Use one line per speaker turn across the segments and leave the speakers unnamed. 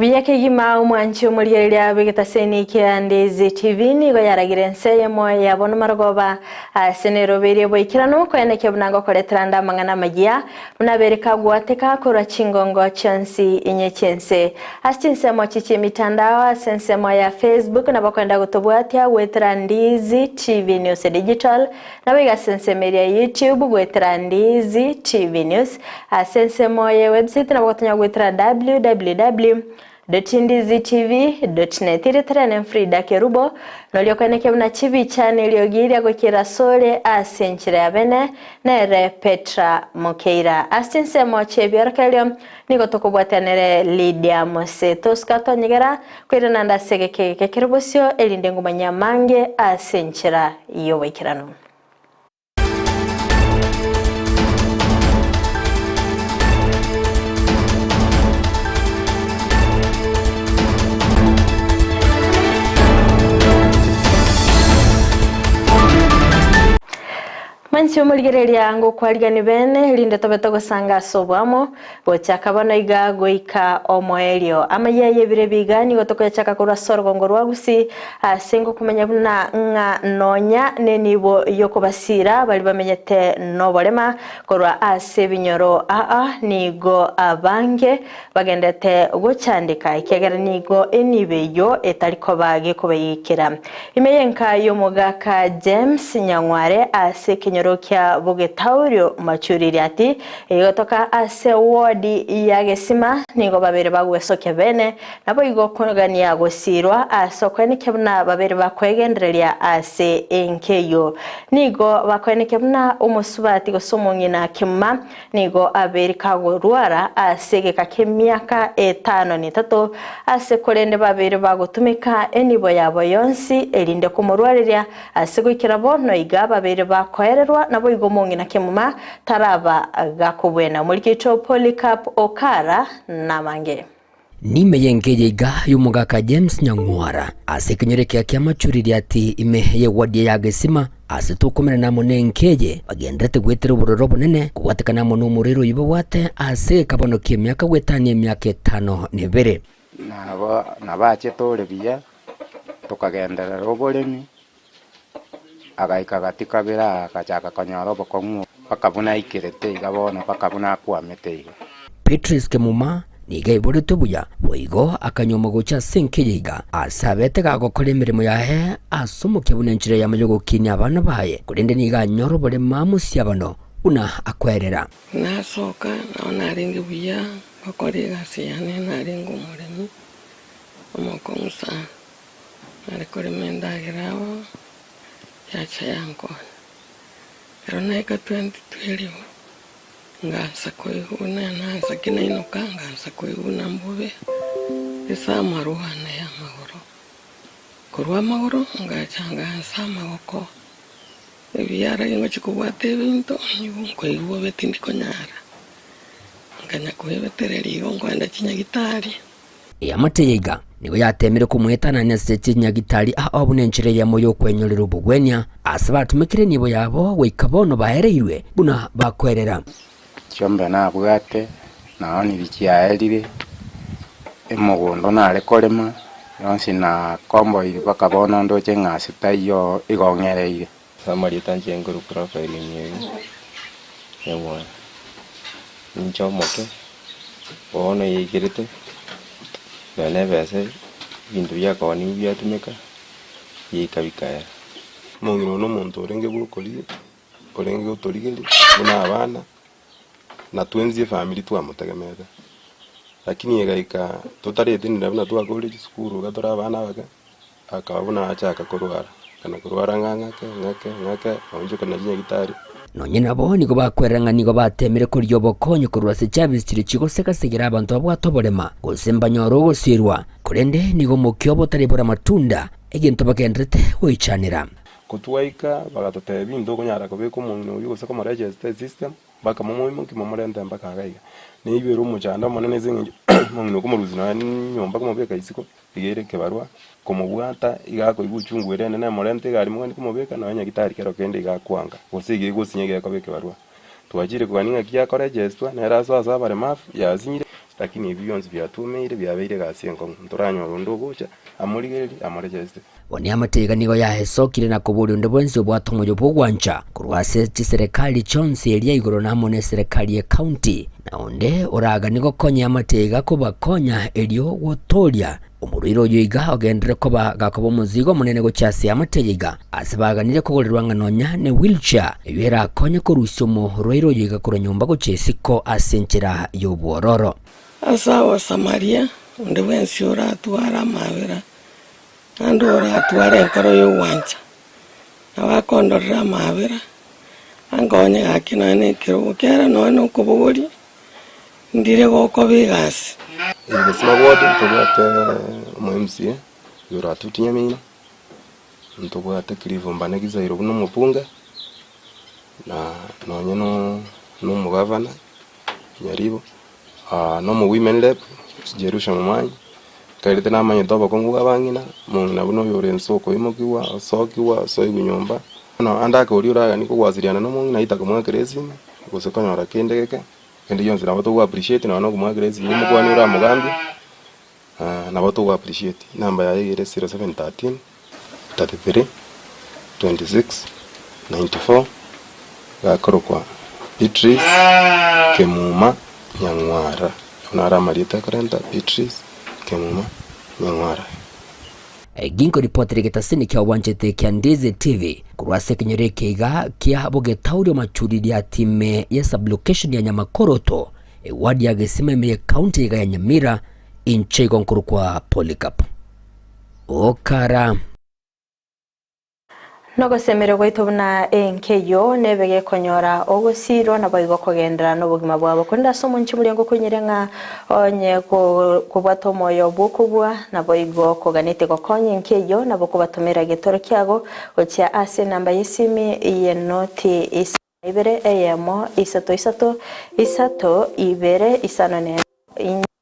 Buya kegima omwanchi omorigereria bw'egetaseni kia Ndizi TV nigo yaragire ense eyemo ya bono marogoba ase neroberie boikeranu koenekia buna ngokoretera ande amang'ana amayia buna abere kagwateka korwa chingongo chionsi inye chi'ense. Ase chinsemo chi chi'emitandao ase ensemo ya Facebook nabo okoenda gotobwatia goetera Ndizi TV News Digital Naboigo ase ensemo eria ya YouTube goetera Ndizi TV News. Ase ensemo ye website nabo gotonya goetera www.ndizitv.net. Erieta riane Frida Kerubo, noria okoenekia buna chibicha na eriogi riria goikera asore ase enchera ya bene, nere Petra Mokeira. Ase chinsemo chi'ebiorokererio nigo tokobwatia nere Lydia Mose. Tosuka tonyegera Koirana ande ase egeka egeke kere bosio, erinde ngomanye amange ase enchera y'oboikeranu. Mwanche omorigereria ngokwarigani bene, erinde tobe togosanga ase oboamo, gochaka bono iga goika omoerio. Amayia y'ebiro ebi iga nigo tokoyachaka korwa ase orogongo rwa Gusii, ase ngokomanya buna ng'a nonya nenibo y'okobasiira baria bamenyete noborema korwa ase ebinyoro aa nigo abange bagendete gochandeka, ekiagera nigo enibo eyio etari koba gekobaigekera. Ime y'enka y'omogaka James Nyang'ware ase ekenyoro kia Bogetaurio Machuri Riati, egotoka ase ward ya Gesima, nigo babere bagwesokia bene, naboigo kogania gosiirwa ase okoenekia buna babere bakwegendereria ase enka eyio. Nigo bakoenekia buna omosubati gose omong'ina kemuma Nigo abeire kagorwara ase egeka ki'emiaka etano na etato, ase korende babeire bagotumeka enibo yabo yonsi erinde komorwareria, ase goikera bono iga babeire bakoererwa, naboigo omong'ina kemuma taraba gakobwena. Omoriki oito Polycarp Okara namange.
Nime y'enka eye iga y'omogaka James Nyang'wara, ase ekenyoro ekiya kia Machuriri ati ime y'ewadi eye ya Gesima, ase tokomerana amo n'enka eye, bagendererete goetera obororo obonene kobwatekana amo nomorero oyio babwate ase egekabono ki'emiaka goetania emiaka etano na ebere.
Nabo nabachete ore buya, tokagenderera oboremi, agaika gati kabere aa agachaka konyora obokong'u mpaka buna aikerete iga bono mpaka buna akwamete iga.
Beatrice Kemuma nigo aiboretwe buya, boigo akanyuomwa gocha ase enka eye iga, ase abete gagokora emeremo yaye ase omokia buna enchera eyemo y'ogokinia abana baye, korende nigo anyora oboremo amo siabano buna akwerera.
Nasoka, nao narenge buya, ngokora egasi yane narenge omoremi, omokong'u sana. Nare korema endagera abo, yacha yankonya. Ekero naika 2012, ngansa koiguna nansa ki nainoka ngansa koiguna mbobe, ase amarwa ane ya amagoro. Korwa amagoro ngacha ngansa amagoko, ebiara ngochia kobwata ebinto, nigo nkoigwa bobe tindi konyara, nkanya koebetereria igo nkoenda chinyagitari.
Eamate eye iga nigo yateemire komoetanania ase chinyagitari ao buna enchera eyemo y'okwenyorera obogwenia, ase batumekire enibo yabo goika bono baereirwe buna bakwerera.
Chiombe nabwate, naonire chiaerire, emogondo nare korema, yonsi nakomboire mpaka bono ndoche ng'a ase taiyo igo ng'ereire.
Ase amarieta inche nkorokwa Raphael Emieri, Nyamwaya. Ninche omoke, bono yaikerete, nonya na ebesa ebinto biakooniwa biatumeka, biaika bikaera.
Omong'ina oyo nomonto orenge bw'okoria, orenge gotorigeria buna abana, na twensi efamiri twamotegemeete. Lakini egaika totaretenena buna twakorire chisukuru iga tore abana abake. Akaba buna achaka korwara, kana korwara ng'a ng'ake, ng'ake, ng'ake, aonchoke na chinyagitari.
Nonye nabo nigo bakwerera ng'a nigo bateemire korigia obokonyi korwa ase chiabisi chiria chigosegasegera abanto babwate oborema, gose mbanyore ogosirwa, korende nigo omokia obo otaribora amatunda, egento bagendererete goichanera.
Kotwaika bagatotebia intokonyara kobeka omong'ina oyio gose komoregesta esystem, Mpaka momoimokie momorente mpaka iga iga. Neibe ere omochando omonene ase eng'encho omong'ina okomorusia nonya nyomba komobeka isiko, iga ere ekebarua, komobwata iga akoigwa uchungu ere enene emorente iga aria mogende komobeka nonya nyagetari kero kende iga akwanga, gose iga egosinya iga ekoba ekebarua. Twachire kogania ng'aki akoregestwa, nere asoe ase abaremafu, yasinyire. Lakini ebi bionsi biatumeire biabeire egasi enkong'u, ntoranyore onde ogocha amorigererie amorecheste.
Bono eamate iga nigo yaesokire na koboria onde bwensi obwate omoyo bw'ogwancha korwa ase chiserekari chionsi eria igoro na amo neserekari y'ecounty, na onde oraganie gokonya eamate iga kobakonya erio gotooria omorwaire oyio iga ogenderere koba gakoba omozigo omonene gochia ase eamate eye iga ase baganire kogorerwa ng'a nonya ne wheelchair eyio erakonye korusia omorwaire oyio iga korwa nyomba gochia isiko ase enchera y'obwororo.
Ase Abasamaria, onde bwensi oratware amabera Naende oratware enkoro y'ogwancha, nabo akondorera amaabera, ankonye gaki nonya na ekerogo kiare nonya na okobogoria, ndire gokoba egasi.
Egesima ward ntobwate omo MCA oyo Ratuti Nyamina, ntobwate Cliff Mbane Gisairo buna omobunge, na nonye na omogavana Nyaribo, na omo women rep Jerusha Momanyi, nkairete namanyete obokong'u bwa abang'ina, omong'ina buna oyo ore inse okoimokigwa, osokigwa, osoigwa nyomba. Bono ande ake oria oraganie kogwasiriana na omong'ina aita komoakera esimi, gose konyora kende geke, kende gionsi nabo togo appreciate nonya na okomoakera esimi omokwanie oramogambie, nabo togo appreciate. Enamba yaye iga ere 0713 33 26 94 gakorokwa Beatrice Kemuma Nyang'wara. Ayio naro amarieta akorenta Beatrice Kemuma Nyang'wara.
Ginko ripoti rigetasini kia obwanchete kia Ndizi TV korwa ase ekenyoro eke iga kia Bogetauri omachuri ime ye sublocation ya Nyamakoroto eward ya Gesima ime ye county iga ya Nyamira inche igo nkorokwa Polycarp Okara.
Nogosemeria gwaito buna enka eyio nebe gekonyora ogosiirwa naboigo kogenderera nobogima bwabo. Korende ase omonche moria ngokoinyeria ng'a onye kobwata omoyo bw'okobua, naboigo koganetie gokonya enka eyio, nabo kobatomera egetoro kiago gochia ase enamba y'esimi y'enoti 52 eyemo isato isato isato ibere isano nemo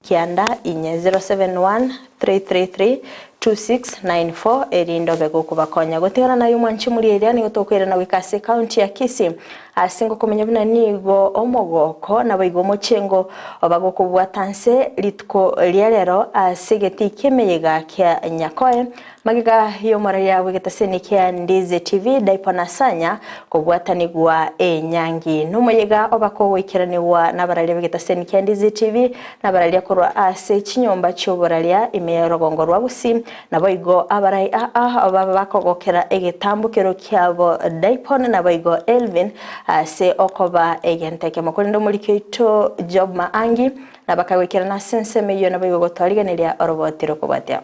94 071 333 2694 erinde obe gokobakonya gotigana naye omwanchi omoria eria nigo tokoirana goika ase ekaunti ya Kisii ase ngokomenya buna nigo omogoko naboigo omochengo oba gokobwata nse rituko ria rero ase egetii ki'emeyega kia Nyakoe Magega y'omoraia bw'egetaseni kia Ndizi TV, Daipo Nasanya, kobwatanigwa enyangi nomoyega obakogoikeranigwa nabararia b'egetaseni kia Ndizi TV nabararia korwa ase chinyomba chi'oboraria ime y'orogongo rwa Gusii naboigo abarai aa baba bakogokera egetambokero kiabo Daipon naboigo Elvin ase okoba egento ekemo korende omoriki oito Job Maangi nabakagoikerana ase ensemo eyio naboigo gotwarigeneria oroboti rokobwatia.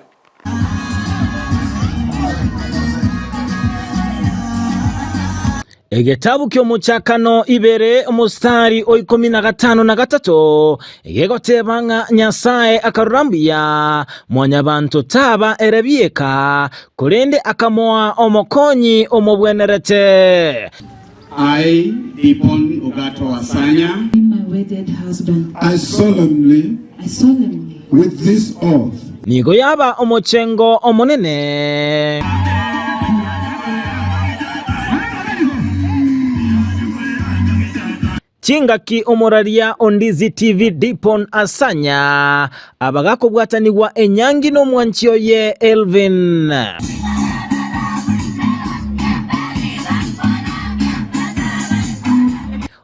Egetabu ki'Omochakano ibere omostari o ikomi na gatano na gatato gegoteba ng'a Nyasae akarora mbuya mwanyabanto taba ere bieka, korende akamoa omokonyi omobwenerete.
I, Dibon Ogato Wasanya,
Be my wedded husband.
I solemnly,
I solemnly,
with this oath,
Nigo yaba omochengo omonene. Chingaki omoraria o Ndizi TV Dipon Asanya abagakobwatanigwa enyangi nomwanchi oye Elvin.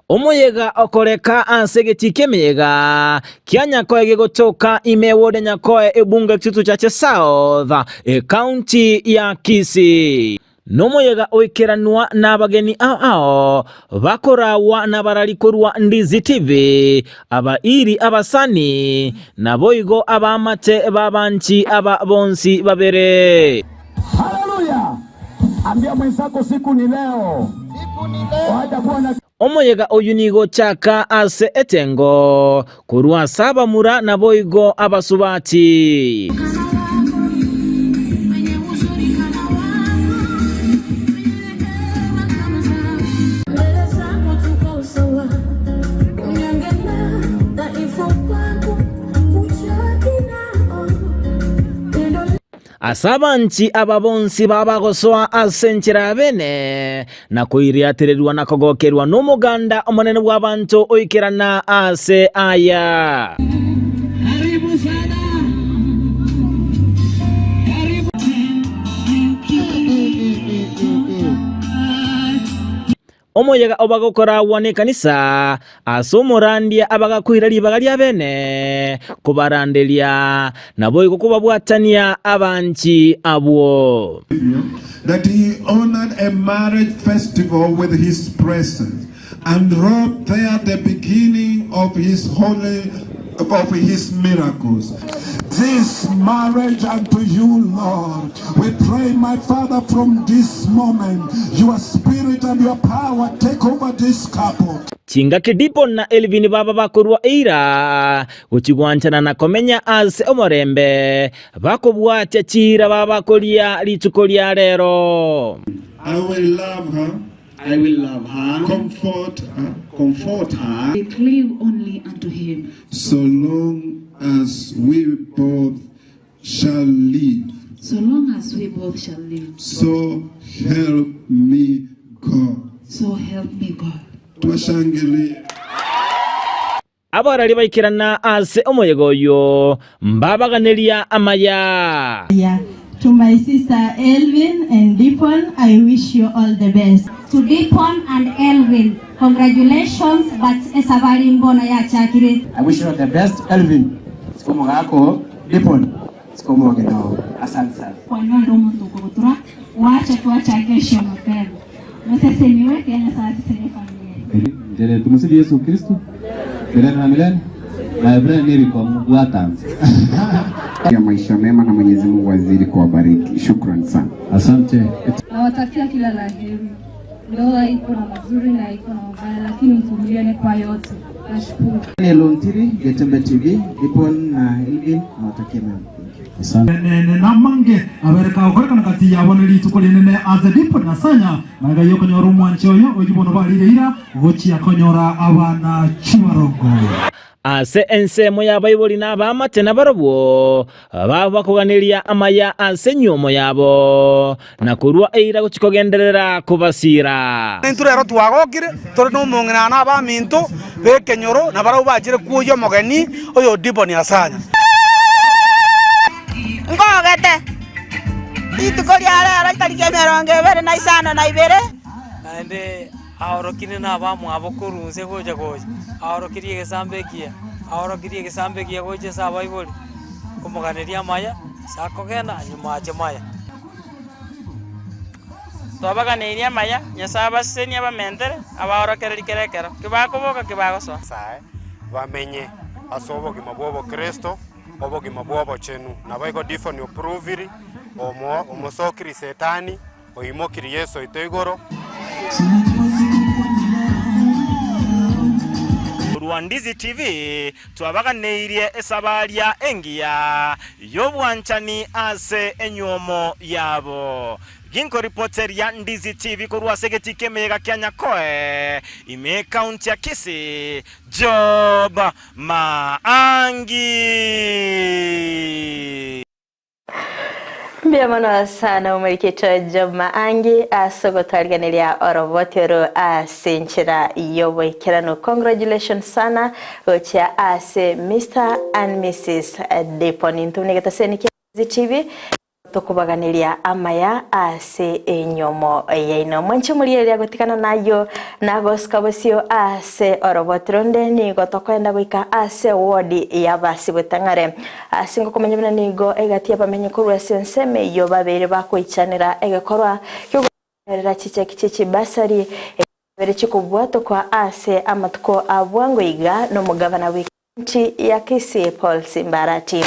Omoyega okoreka ase egetii ki'emeyega kia Nyakoe gegotoka ime eward ya Nyakoe ebunge Kitutu Chache South, ecounty ya Kisii. Nomoyega oikeranwa nabageni ao ao bakoragwa nabarari korwa Ndizi TV, abairi abasani, naboigo abaamate b'abanchi aba bonsi babere.
Haleluya! Ambia mwenzako siku ni leo. Wacha kuwa na
Omoyega oyio nigo ochaka ase etengo korwa ase abamura naboigo abasubati. Ase abanchi aba bonsi babagosoa ase enchera ya bene, na koiriatererwa na kogokerwa nomoganda omonene bw'abanto oikerana aase aya. Omoyega obagokoragwa nekanisa ase omorandia abagakoira ribaga ria bene kobaranderia, naboigo kobabwatania abanchi abwo.
That he honored a marriage festival with his presence, and wrought there the beginning of his holy of his miracles. This marriage unto you, Lord. We pray, my Father, from this moment, your spirit and your power take over this couple.
Chingaki Dibon na Elvin baba bakorua eira gochia gwanchana na komenya ase omorembe, bakobwatia chiira baba bakoria rituko ria rero.
I will love her.
I will love her.
Comfort her.
Comfort her.
We cleave only unto him.
So long as we both shall live.
So long as we both shall live.
So help me God.
So help me God.
Twashangilie.
Abarari baikerana ase omoyega oyio, mbabaganeria amaya.
To my sister Elvin and Dipon, I wish you all the best.
To Dipon and Elvin, congratulations but esabari mbono yachakire.
I wish you all the best Elvin. Siko omogaka Dipon. Siko omogeni oo. Asante sana.
Kwanyorire omonto okogotura, gwacha twachake esio mapema. Moseseniwe, tiga Nyasae asesenie efamiri eye.
Inche tumsifu Yesu Kristo milele na milele. Na Ibrahim nilikuwa bwatanze.
ya maisha mema na Mwenyezi Mungu azidi kuwabariki. Shukran sana.
Asante.
Nawatakia kila la heri. Ndoa iko na mazuri na iko na mabaya, lakini mvumiliane kwa yote. Nashukuru.
Daniel Ontiri, Getembe TV, Dipon na Elvin, nawatakia mema.
Asante.
Nene namange abereka okorekana kati yabo ne rituko rinene ase Dipon na Sanya magega yokonyora omwanchi oyo oyio bono barire eira gochia konyora abana chibarongo.
Ase ensemo y'abaibori na abaamate nabarobwo babakoganeria amaya ase enyuomo yabo, na korua eira gochia kogenderera kobasiira.
Intwe rero twagokire, tore nomong'ina na abaminto b'ekenyoro, na barabwo bachire kwoyia omogeni oyo Diboni Asanya.
Nkogete rituko ria rero chitariki emerongo ebere na isano na ibere.
Naende aorokirie nabamwabo korwa inse gocha gocha, aorokirie egesambo ekiya, aorokirie egesambo ekiya gocha ase abaibori, komoganeria amaya, ase akogenda nyuma ache maya.
Twabaganeirie amaya, Nyasae abasesenie abamentere, abaorokererie kera ekero, ki bakoboka, ki bagosoa.
Nyasae, bamenye ase obogima bw'obokristo, obogima bw'obochenu. Naboigo Difoni opruviri, omo omosokiri Setani, Oimokirie Yeso oito igoro.
Korwa Ndizi TV twabaganeirie esabaria engiya y'obwanchani ase enyuomo yabo. Ginkoripoteria Ndizi TV korwa ase egetii ki'emeyega kia Nyakoe, ime ekaunti ya Kisii, Job Maangi.
Mbuya mono sana omorikito Job Maangi ase ogotwarigeneria oroboti oro ase enchera y'oboikeranu. Congratulations sana gochia ase Mr and Mrs Dipon. Intwe buna egetaseni kia Zi TV tokobaganeria amaya ase enyomo yaino. Mwanche omorigereria gotigana nayio na gosuka bosio ase oroboti ronde nigo tokoenda goika ase ward y'abasibwetang'are. Ase ngokomanya buna nigo egati y'abamenyi korwa ase ensemo eyio babeire bakoichanera egekorwa ki'ogotomerera chicheki chie chibasari echio chiabeire chikobwatokwa ase amatuko a bwango iga nomogavana bw'ecounty ya Kisii Paul Simbarati.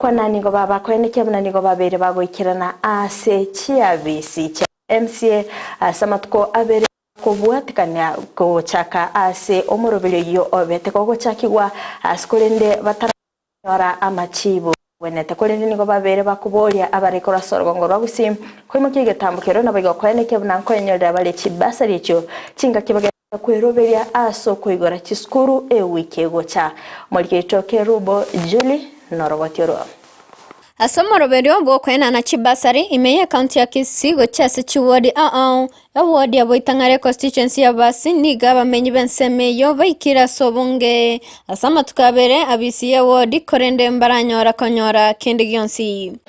Kwana nigo babakoenekia buna nigo babeire bagoikerana ase chiabisi chia MCA ase amatuko abere Kobwatikania gochaka ase omoroberio oyio obete kogochakigwa ase korende bataranyora amachibu agwenerete korende nigo babere bakoboria abare korwa ase orogongo rwa Gusii koimokia egetambo keria naboigo koenekia buna nkoenyorera bare chibasari echio chingaki bagenderete kweroberia ase okoigora chisukuru ewiki egocha. Omoriki oito Kerubo Julie noroboti orwo.
Ase omoroberio bw'okoenana chibasari ime y'ecounty ya Kisii gochia ase chiwodi ao ao, Ewodi ya Boitang'are Constituency ya Basi nigo abamenyi b'ensemo eyio baikire ase obonge ase amatuko abere abisi y'ewodi korende mbaranyora konyora kende gionsi.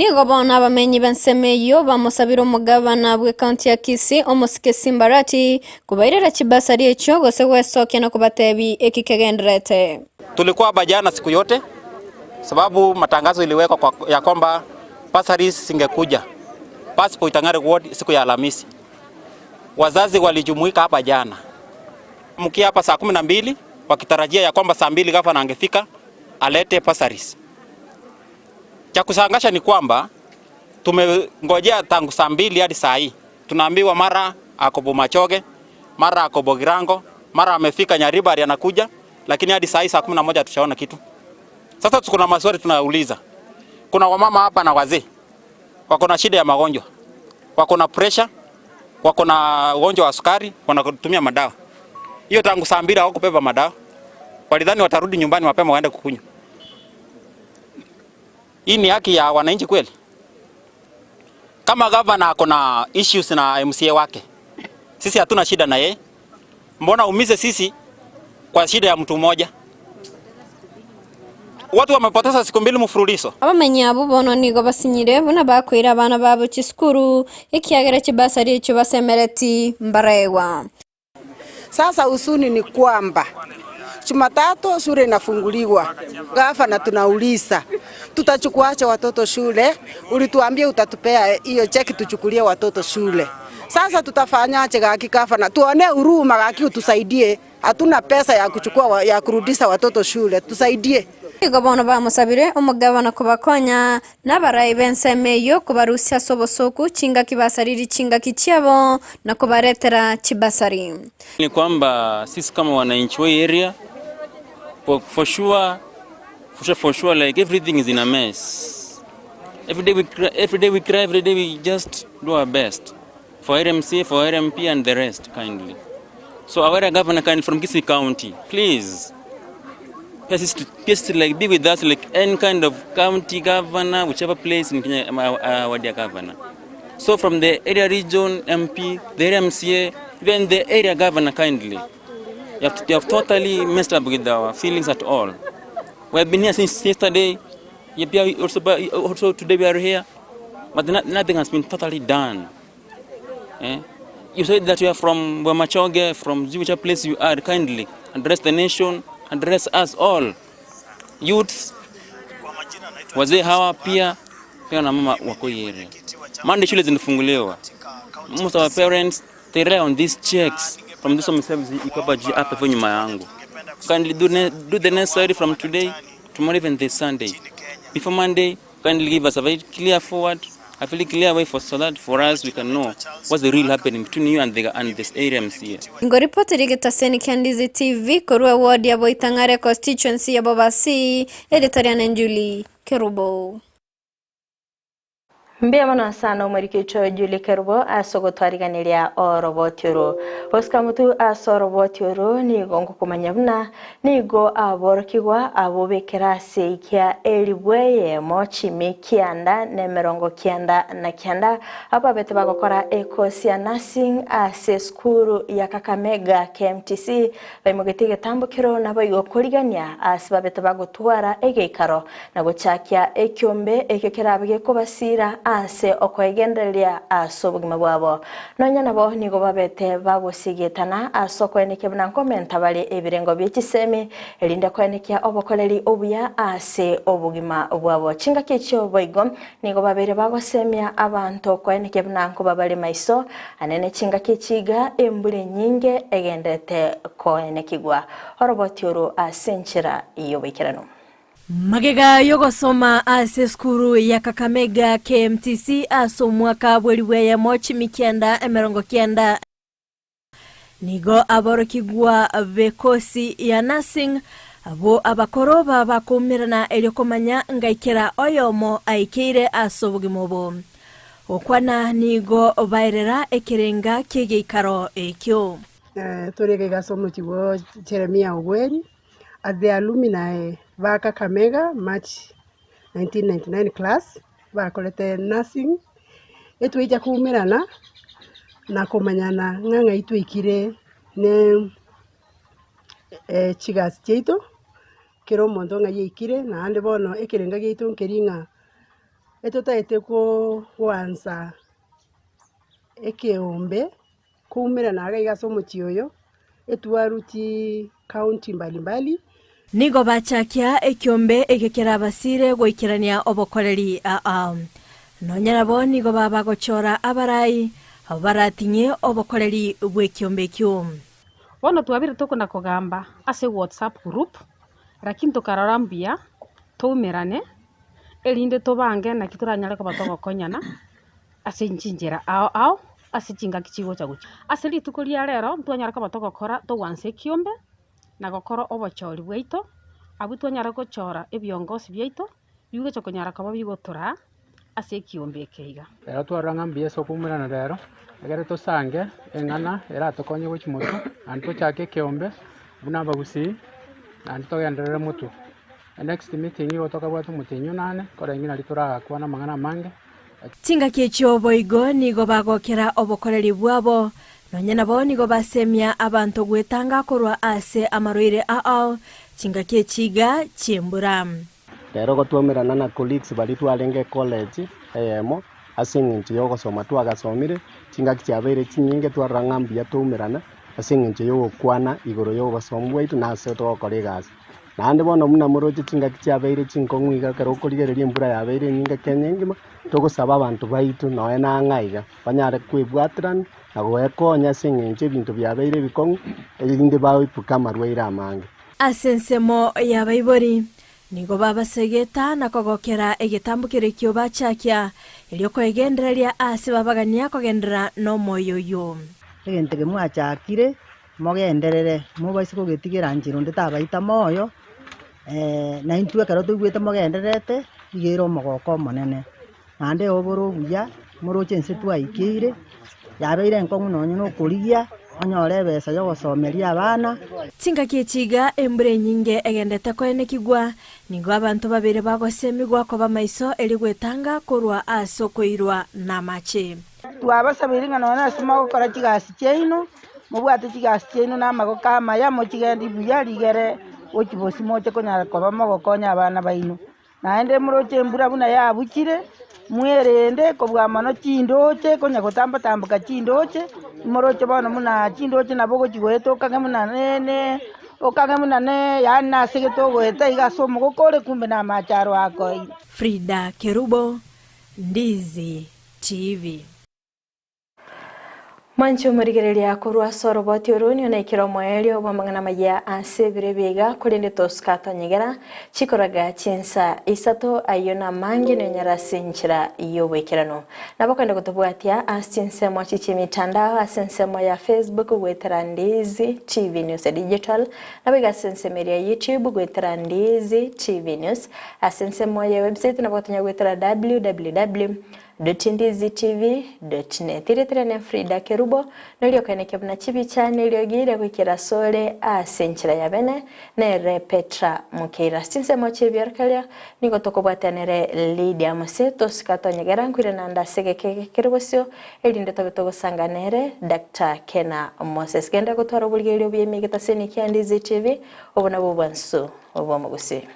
Nigo bono abamenyi b'ensemo eyio bamosabire omogabana bw'ecounty ya Kisii, omosike Simba Arati, kobairera chibasari echio gose gwesokia na kobatebi eki kegendererete.
Tulikuwa hapa jana siku yote sababu matangazo iliwekwa kwa, ya kwamba bursaries zingekuja Passport Itang'are Ward siku ya Alhamisi. Wazazi walijumuika hapa jana mkia hapa saa 12 wakitarajia ya kwamba saa 2 gavana angefika alete bursaries. Cha kushangasha ni kwamba tumengojea tangu saa 2 hadi saa hii, tunaambiwa mara ako Bomachoge, mara ako Bogirango, mara amefika Nyaribari anakuja, lakini hadi saa hii saa 11 hatujaona kitu. Sasa kuna maswali tunauliza. Kuna wamama hapa na wazee wako na shida ya magonjwa, wako na pressure, wako na ugonjwa wa sukari, wanatumia madawa. Hiyo tangu saa 2 hawakubeba madawa, walidhani watarudi nyumbani mapema waende kukunywa. Hii ni haki ya wananchi kweli? Kama gavana ako na issues na MCA wake, sisi hatuna shida na yeye. Mbona umize sisi kwa shida ya mtu mmoja? Watu wamepoteza siku 2 mfululizo.
Abamenyi abwo bono nigo basinyire buna bakoira abana babo chisukuru ekiagera chibasari echio basemereti mbaregwa.
Sasa husuni ni kwamba Jumatatu shule inafunguliwa. Gavana tunauliza tutachukuaje watoto shule? Ulituambia utatupea hiyo cheki tuchukulie watoto shule. Sasa tutafanyaje gaki gavana? Tuone huruma gaki utusaidie. Hatuna pesa ya kuchukua ya kurudisha watoto shule. Tusaidie.
Igo bono bamosabire omogabana kobakonya na abarai b'ensemo eyio kobarusia ase obosoku chingaki basariri chingaki chiabo na kobaretera chibasari.
Ni kwamba sisi kama wananchi wa area for sure, for sure, for sure, like everything is in a mess. Every day we cry, every day we cry, every day we just do our best for RMC, for RMP and the rest kindly. So our area governor kindly from Kisii County, please. Please to like be with us like any kind of county governor, whichever place in Kenya, our dear governor. So from the area region MP, the area MCA, even the area governor kindly. You have totally messed up with our feelings at all. We have been here since yesterday. Also today we are here, but nothing has been totally done. You said that you are from Bomachoge, from whichever place you are, kindly address the nation, address us all. Youths, wazee hawa pia, pia na mama wako area. Monday shule zinafunguliwa. Most of our parents, they rely on these checks from this home service iko hapa hapa hivyo nyuma yangu. Kindly do the necessary from today, tomorrow, even this Sunday. Before Monday, kindly give us a very clear forward, a very clear way for so that for us we can know what's the real happening between you and this area MCA.
Ngoripoti rigetaseni kia Ndizi TV korwa ward ya Boitang'are constituency ya Bobasi, editorial Njuli Kerubo.
Mbia mono sana omwerikecho Julie Kerubo ase ogotwariganiria oroboti oro gosika motu ase oroboti oro nigo ngokomanya buna nigo aborokigwa abo b'ekerasi kia eribweye mochimi kianda na emerongo kianda na kianda abo babete bagokora ekosi ya nursing ase esukuru ya Kakamega KMTC baimogete egetambokero nabo igo korigania ase babete bagotwara egeikaro na gochakia ekiombe ekio kerabe gekobasira ase okoegendereria ase obogima bwabo nonya nabo nigo babete bagosigetana ase okoenekia buna nkomenta bare ebirengo bie chisemi erinde koenekia obokoreri obuya ase obogima bwabo chingaki echio boigo nigo babere bagosemia abanto okoenekia buna nkoba bare maiso anene chingaki echiga embura enyinge egendete koenekigwa oroboti oro ase enchera y'oboikeranu.
Magega yogosoma ase esukuru ya Kakamega KMTC ase omwaka bw'eribweye mochimi kianda emerongo kianda nigo aborokigwa b'ekosi ya nursing abo abakoro babakumirana erio komanya ngaikera oyomo aikeire ase obogima obo gokwana nigo baerera ekerenga ki'egeikaro ekio.
Tore gasomo chibo Jeremia Ogweri at the alumni ba Kakamega March 1999 class bakorete nursing etweija kumirana na kumanyana ng'ang'a itwikire ne chigasi chiaito kero omonto ng'a yaikire naende bono ekerenga giaito nkeri ng'a Etotaete goansa ekeombe koumerana iga iga ase omochie oyo, etwaru chicounty mbalimbali.
Nigo bachakia ekiombe eke kerabasire goikerania obokoreri aa. Nonya nabo nigo baba bagochora abarai barating'ie obokoreri bw'ekiombe ekio.
Bono twabire tokona kogamba ase WhatsApp group, lakini tokarora mbuya toumerane, erinde tobange naki toranyare koba togokonyana ase chinchera ao ao ase chingaki chigocha gochia. Ase rituko ria rero ntwanyara koba togokora togwansa ekiombe na gokora obochori bwaito, abwo twanyara gochora ebiongosi biaito bigocha konyara koba bigotoraa ase ekiombe eke iga.
Rero twarora ng'a mbuya ase okoumerana rero, ekero tosange eng'ana eratokonye gochia motwe, naende tochake ekeombe buna abagusii, naende togenderere motwe. Enext meeting igo tokabwate omotienyi onane, koreng'ana naria torakwane amang'ana amange.
Chingaki echio boigo nigo bagokera obokoreri bwabo, nonya nabo nigo basemia abanto gwetanga korwa ase amarwaire ao, chingaki echi iga chi'embura.
Rero gotwomerana na colleagues baria twarenge ecollege eyemo, ase eng'encho ya ogosoma twagasomire, chingaki chiabeire chinyinge twarora ng'a mbuya twaumerana, ase eng'encho ya ogokwana igoro ya obosomi bwaito na ase togokora egasi. Naende bono buna moroche chingaki chiabeire chinkong'u iga ekero okorigereria embura yabeire enyinge Kenya engima, togosaba abanto baito nonya na ang'e aiga, banyare kwebwaterania na goekonya ase eng'encho ebinto biabeire ebikong'u, erinde baepuke amarwaire amange.
Ase ensemo y'abaibori, nigo babasegeta na kogokera egetambo keria bachakia, erio koegendereria aase babagania kogenderera nomoyo oyio.
Egento eke mwachakire, mogenderere, mobaise kogetigera nchera onde tabaita moyo, na intwe ekero toigwete mogendererete, iga ere omogoko omonene. Naende obore obuya, moroche ense twaikeire, yabeire enkong'u nonye na okorigia, onyore ebesa ya ogosomeria abana.
Chingaki echi iga embura enyinge egendete koenekigwa, nigo abanto babere bagosemigwa koba maiso erio gwetanga korwa ase okoirwa namache.
Twabasabeire ng'a nonya nase mogokora chigasi chiaino, mobwate chigasi chiaino na amagoko amaya, mochigendi buya rigere gochia bosio moche konyara koba mogokonya abana baino. Naende moroche embura buna yabuchire, mwerende kobua mono chindoche, konya gotamba-tamboka chindoche, moroche bono buna chindoche nabo ogochia goeta okage buna ne okage buna ne yaani nase gete ogoeta iga ase omogoko ore kumbe na amache aro akoeire.
Frida Kerubo, Ndizi TV.
Mwanche omorigereria korwa ase oroboti oro nigo naikire omoerio bw'amang'ana amayia ase ebiro ebi iga, korende tosuka tonyegera chikoraga chinsa isato, ayio namange nonyare ase enchera y'oboikeranu. Nabo okogenda gotobwatia ase chinsemo chi chi'emitandao ase ensemo ya Facebook goetera Ndizi TV News Digital, naboigo ase ensemo eria ya YouTube goetera Ndizi TV News, ase ensemo ya website nabo ogotonya goetera www. Dotindizitv.net. Erieta riane Frida Kerubo, noria okoenekia buna chibicha neriogi riagoikera asore ase enchera ya bene, nere Petra Mokeira. Chinsemo chi'ebiorokererio nigo tokobwatia nere Lydia Mose, tosika tonyegera nkoirana naende ase egeka eke kere bosio, erinde tobe togosanga nere Doctor Kena Moses. Genda gotwara oborigereria obuya ime egetaseni kia Ndizi TV, obo nabwo obwansu bw'omogusii.